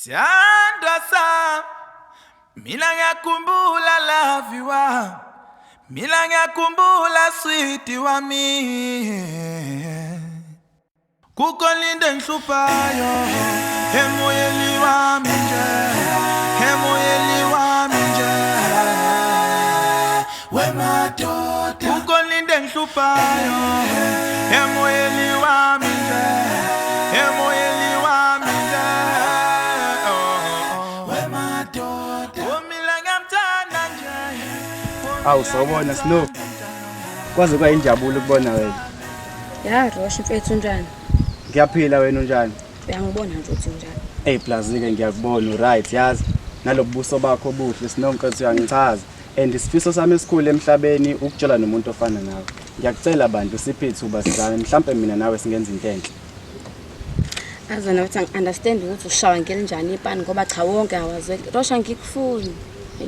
Siyandwa sami, mina ngiyakhumbula love wami, mina ngiyakhumbula sweet wami. Kukhona into engihluphayo emoyeni wami nje, emoyeni wami nje, wemadoda. Kukhona into engihluphayo emoyeni wami nje, emoyeni wami nje, oh, wemadoda. Oh, mina ngiyamthanda nje. Awu sawubona Snow. Kwaze kwayinjabulo ukubona wena. Ya Rosh mfethu unjani? Ngiyaphila wena unjani? Uyangibona nje ukuthi unjani. Hey plus ke ngiyakubona uright yazi. Nalobuso bakho obuhle Snow mfethu uyangichaza. And isifiso sami esikhulu emhlabeni ukutshela nomuntu ofana nawe. Ngiyakucela bantu siphe ithuba sizame mhlampe mina nawe singenza into enhle. Azi wena ukuthi angi-understand ukuthi ushawa ngelinjani ipani ngoba cha wonke awazweki. Rosh angikufuni.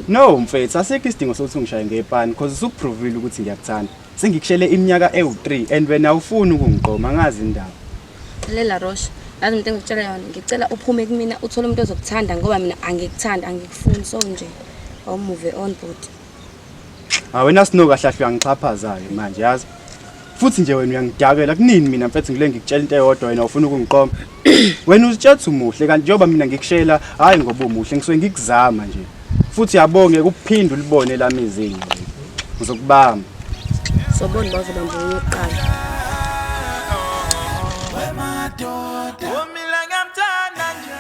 No mfethu asikho isidingo sokuthi ungishaye ngepani because usukuprovile ukuthi ngiyakuthanda. Sengikushele iminyaka ewu-3 and wena awufuni ukungiqoma angazi indaba. Lalela Rosh, yazi into engikutshela yona, ngicela uphume kumina uthole umuntu ozokuthanda ngoba mina angikuthandi, angikufuni so nje awumove on bhuti. Ha wena Snow kahle kahle uyangixhaphaza-ke manje yazi. Futhi nje wena uyangidakela kunini mina mfethu ngile ngikutshela into eyodwa wena ufuna ukungiqoma. Wena uzitshela ukuthi umuhle kanti njengoba mina ngikushela hhayi ngoba umuhle ngisuke ngikuzama nje. Futhi yabo ngeke uphinde ulibone lami izinyo wena. Ngizokubamba. Sobona uba uzobamba omunye kuqala. Oh, mina ngiyamthanda nje.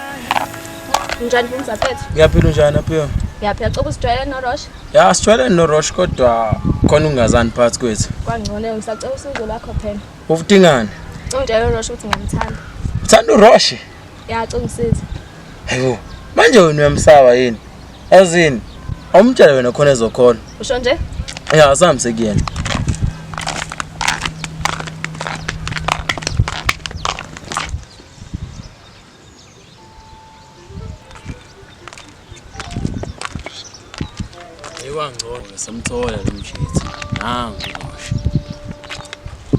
Unjani Mfundisi mfethu? Ngiyaphila unjani Aphiwe? Ngiyaphila, cela usijwayele noRosh. Ya sijwayelene noRosh kodwa khona ukungazani phakathi kwethu. Kwangcono ngisacela usizo lwakho phela. Ufudingani? Ungitshele uRosh ukuthi ngiyamthanda. Uthanda uRosh? Ya, cela ungisize. Hayibo. Manje wena uyamsaba yini? Yazini? Awumtshele wena khona ezokholwa. Usho nje? Ya asamse kuyena. Ekwangcono samthola lo mshithi. Nangu Rosh.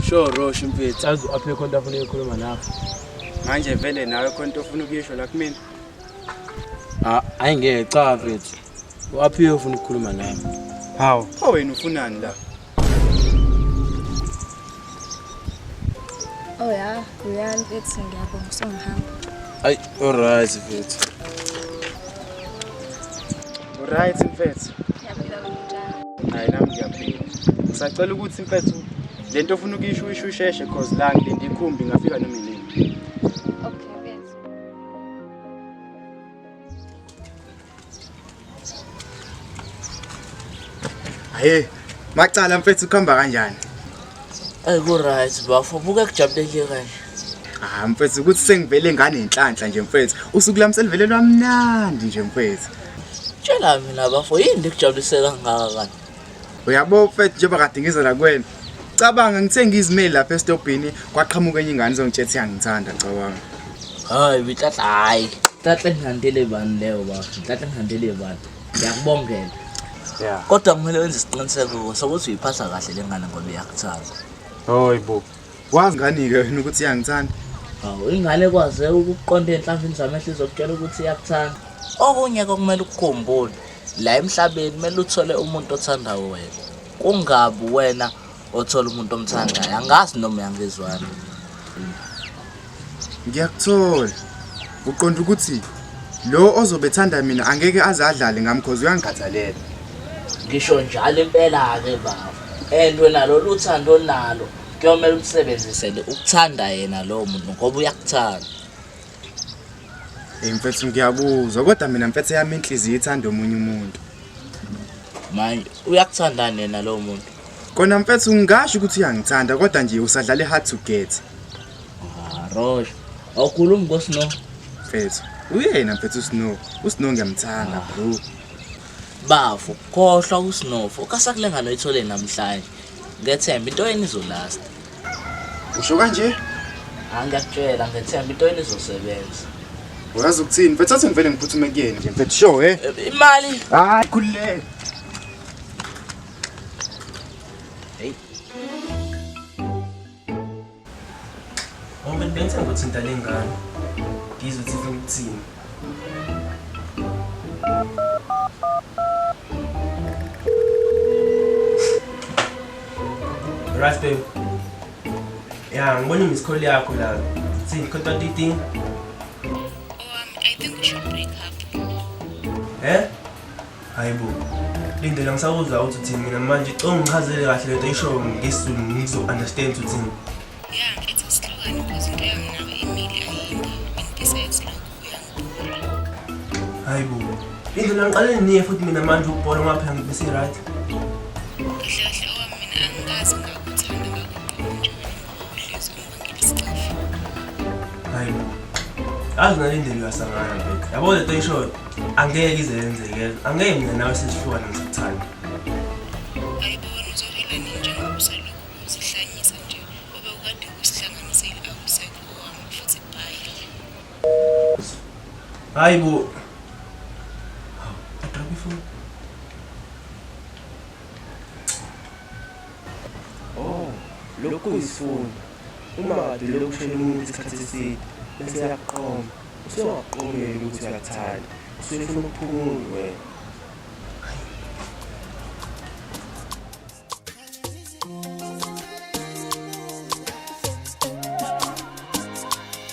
Sure Rosh mfethu, azi aphe khona afuna ukukhuluma nawe. Manje vele nawe khona into ofuna ukuyisho la kumina. Ah, ayi ngeke cha mfethu. U-Aphiwe ufuna ukukhuluma nawe. Hawu, pho wena ufunani la? Oh ya, uyani mfethu ngiyabonga songihamba. Ayi, alright mfethu. Uright mfethu. Ngiyaphila wena unjani? Hayi nami ngiyaphila. Ngisacela ukuthi mfethu lento ofuna ukuyisho uyisho usheshe cause la ngilinde ikhumbi ngafika noma inini. Okay mfethu. Haye, macala mfethu kuhamba kanjani? Ey ku right bafo, buka kujabulele kanje. Ah mfethu ukuthi sengivele nganenhlanhla nje mfethu. Usuku lami selivele lwamnandi nje mfethu. Tshela mina bafo, yini lekujabulise kangaka kanti? Uyabo mfethu njengoba kade ngiza la kuwena. Cabanga ngithe ngizimele lapha esitobhini kwaqhamuka enye ingane izongitshela ukuthi iyangithanda cabanga. Hayi bitlatla hayi. Tlatla ngihandele bani leyo bafo, tlatla ngihandele bani. Ngiyakubongela. Yeah. Kodwa kumele wenze isiqiniseko sokuthi uyiphatha kahle le ngane ngoba iyakuthanda. Hayibo. Wazi ngani-ke wena ukuthi iyangithanda? Hawu ingane ekwaze ukuqonda enhlamvini zamehlo izokutshela ukuthi iyakuthanda. Okunye okumele ukukhumbule la emhlabeni kumele uthole umuntu othanda wena. Kungabi wena othola umuntu omthandayo. Angazi noma uyangizwana. Ngiyakuthola. Uqonda ukuthi lo ozobe ethanda mina angeke aze adlale ngami cause uyangikhathalela. Ngisho njalo impela-ke baba. And wena lolu thando onalo kuyomele ulisebenzisele ukuthanda yena lowo muntu ngoba uyakuthanda. Hey mfethu ngiyakuzwa kodwa mina mfethu eyami inhliziyo ithanda omunye umuntu. Manje uyakuthandani yena lowo muntu? Kona mfethu ngingasho ukuthi uyangithanda kodwa nje usadlala hard to get. Ah, Rosh. Awukhulumi ngoSnow. Mfethu, uyena mfethu uSnow. USnow ngiyamthanda bro. Bafo, khohlwa uSnow. Focus kule ngane oyithole namhlanje. Ngethemba into yenu izolasta. Usho kanje? Angiyakutshela ngethemba into yenu izosebenza. Uyazi ukuthini? Mfethu athi ngivele ngiphuthume kuyena nje mfethu sure eh. Imali Hayi khululeka. Hey. Ngoba bengithe ngothinta le ngane. Ngizwe ukuthi ifuna ukuthini. Right babe. Yeah, ngibona i-miss call yakho la. Thini khona into? I think we should break up. Eh? Hayibo. Lindela ngisakuzwa ukuthi uthini mina manje cela ungichazele kahle lento oyishoyo ngesiZulu ngizo-understand ukuthi uthini. Yeah, it's a slogan because into yami nawe imile ayinde. And besides lokho uyangibhora. Hayibo. Lindela ngiqale niye futhi mina manje ukubhola ngoba phela ngibe right. Kahle kahle owami mina angikaze ngakuthanda ngakuqoma nje wena ngoba uhlezi ungibangela isicefe. Hayibo. Yazi nalindlela uyasangana mfethu. Yabo lento oyishoyo angeke ize yenzeke. Angeke mina nawe sesihlukane ngisakuthanda. Hayibo wena uzohila nini njengoba usalokhu uzihlanyisa nje ube ukade usihlanganisile awusekho owami futhi bye. Hayibo. Hawu, adrop ifoni. Oh, lokhu kuyisifundo. Uma kade ulokhu ushela umuntu isikhathi eside bese uyaqoma, usuyaqomela ukuthi uyakuthanda, usuke efuna ukuphumula wena.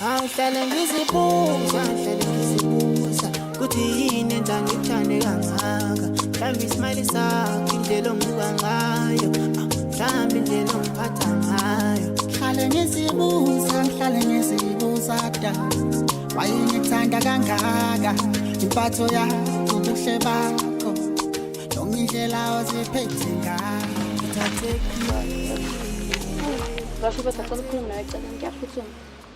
Angihlale ngizibuza, ngihlale ngizibuza ukuthi yini enza ngikuthande kangaka. Mhlawumbe ismile sakho, indlela ongibuka ngayo, ah, mhlawumbe indlela ongiphatha ngayo. Ngihlale ngizibuza, ngihlale ngizibuza da wayengithanda kangaka, impatho yakho, ubuhle bakho, noma indlela oziphethe ngayo. Ngithathekile. Basho bathi acela ukukhuluma nawe eceleni kuyaphuthuma.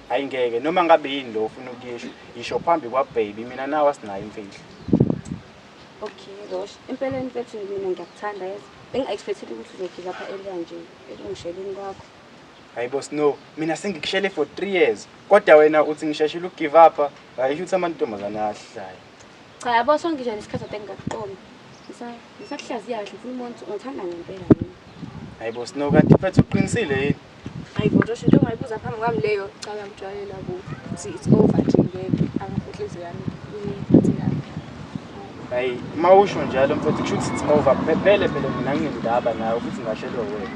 Hayi ngeke noma ngabe yini lo ufuna ukuyisho, yisho phambi kwa-baby mina nawe asinayo imfihlo. Okay, Rosh. Empeleni mfethu mina ngiyakuthanda yazi. Bengi-expectile ukuthi uzogive up earlier nje ekungisheleni kwakho. Hayibo Snow, mina sengikushele for 3 years. Kodwa wena uthi ngisheshile uku-give up. Hayi ukuthi amantombazane ahlayo. Cha yabo sonke nje lesikhathi ade ngingakuqomi. Ngisakuhlaziya kahle ngifuna ukubona ukuthi ungithanda ngempela yini. Hayibo Snow, kanti mfethu uqinisile yini? Hayibo Rosh, into ongayibuza phambi kwami leyo, cha uyangijwayela bo. See, it's over nje ngeke. Inhliziyo yami iphathe kabi. Hayi, uma usho njalo mfethu kusho ukuthi it's over. Phele phela mina nginendaba nawe futhi ngashelwa wena.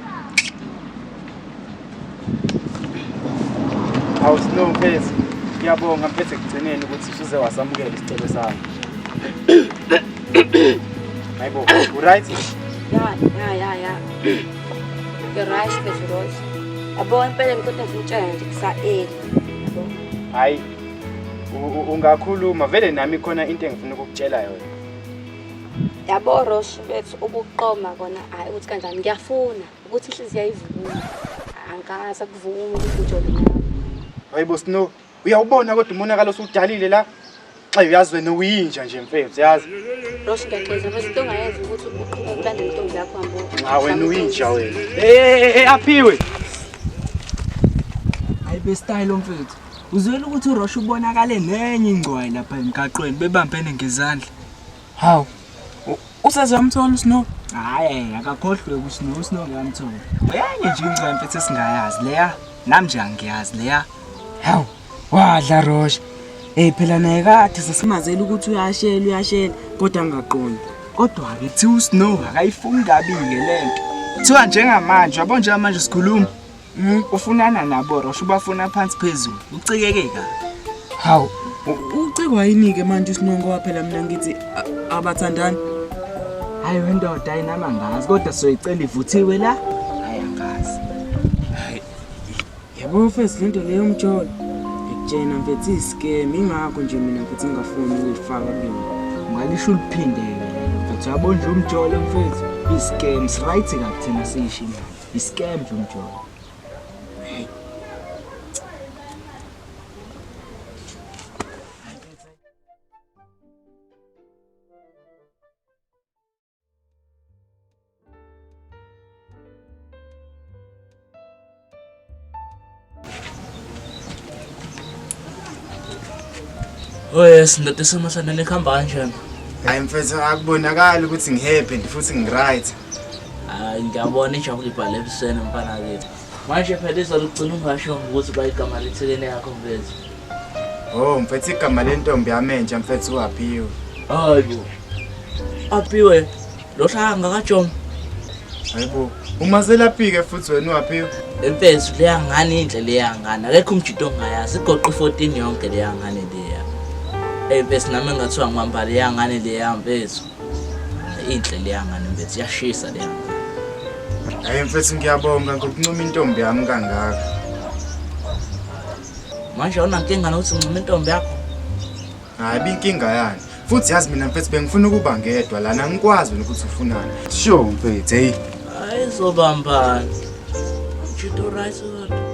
Hawu Snow mfethu, ngiyabonga mfethu ekugcineni ukuthi usuze wasamukela isicelo sami. Hayibo, u-right? Ya. Ngi-right mfethu Rosh. Yabo empeleni kodwa ngifuna ukutshela nje kusa-early. Yabo. Hayi, ungakhuluma vele nami khona into engifuna ukukutshela yona. Yabo Rosh mfethu ukuqoma kona hayi ukuthi kanjani ngiyafuna ukuthi inhliziyo ayivumi. Angikaze akuvumi ukuthi ujole nami. Hayibo Snow, uyawubona kodwa umonakalo osudalile la. Xa uyazi wena uyinja nje mfethu, yazi. Rosh ngiyaxolisa mfethu into ongayenza ukuthi uqhubeke ulandele intombi yakho hambo. Cha wena uyinja wena. Eh aphiwe. Hayi be style mfethu. Uzwela ukuthi uRosh ubonakale nenye ingcwayi lapha emgaqweni bebambene ngezandla. Hawu. Usazamthola uSnow? Hayi, akakhohlwe uSnow, uSnow ngiyamthola. Uyenye nje ingcwayi mfethu esingayazi leya. Nami nje angiyazi leya. Hawu, wadla Rosh. Hey phela naye kade sasimazela ukuthi uyashela uyashela kodwa angaqondi. Kodwa ke kuthiwa uSnow akayifuni kabi-ke lento. Kuthiwa njengamanje, yabo njengamanje sikhuluma. Ufunana nabo Rosh, ubafuna phansi phezulu. Ucikeke kabi. Hawu, ucikwa yini-ke manje uSnow ngoba phela mina ngithi abathandani. Hayi wendoda hayi nami angazi kodwa soyicela ivuthiwe la. Hayi angazi. Hayi. Yabo first lento leyo mjolo. Ngikutshena mfethu i-scam ingakho nje mina mfethu ngingafuni ukuyifaka kuyona. Ungalisho uliphindele lelo mfethu. Yabo nje umjolo mfethu. I-scam right kabi thina siyisho imali. I-scam nje umjolo. Oh yes, ndoda esemasandeni kuhamba kanjani? Hayi mfethu akubonakali ukuthi ngi-happy futhi ngi-right. Hayi ngiyabona injabulo ibhale ebusweni mfana kithi. Manje phela izolo ugcina ungasho ukuthi bayigama lithekene yakho mfethu. Oh mfethu igama lentombi yami entsha mfethu uAphiwe. Hayibo. Aphiwe lo hlanga kaJomo. Hayibo, umazela-ke futhi wena uAphiwe. Mfethu leya ngane inhle leya ngane. Akekho umjito ongayazi. Igoqa i-14 yonke leya ngane leya. Ey mfethu nami engathiwa ngibamba leya ngane leya mfethu. Inhle leya ngane mfethu iyashisa leya ngane. Hayi mfethu ngiyabonga ngokuncoma intombi yami kangaka. Manje awunankinga nokuthi ngincome intombi yakho? Hayi binkinga yani. Futhi yazi mina mfethu bengifuna ukuba ngedwa lana angikwazi wena ukuthi ufunani. Sure mfethu hey. Hayi zobambana. Umjito right kodwa.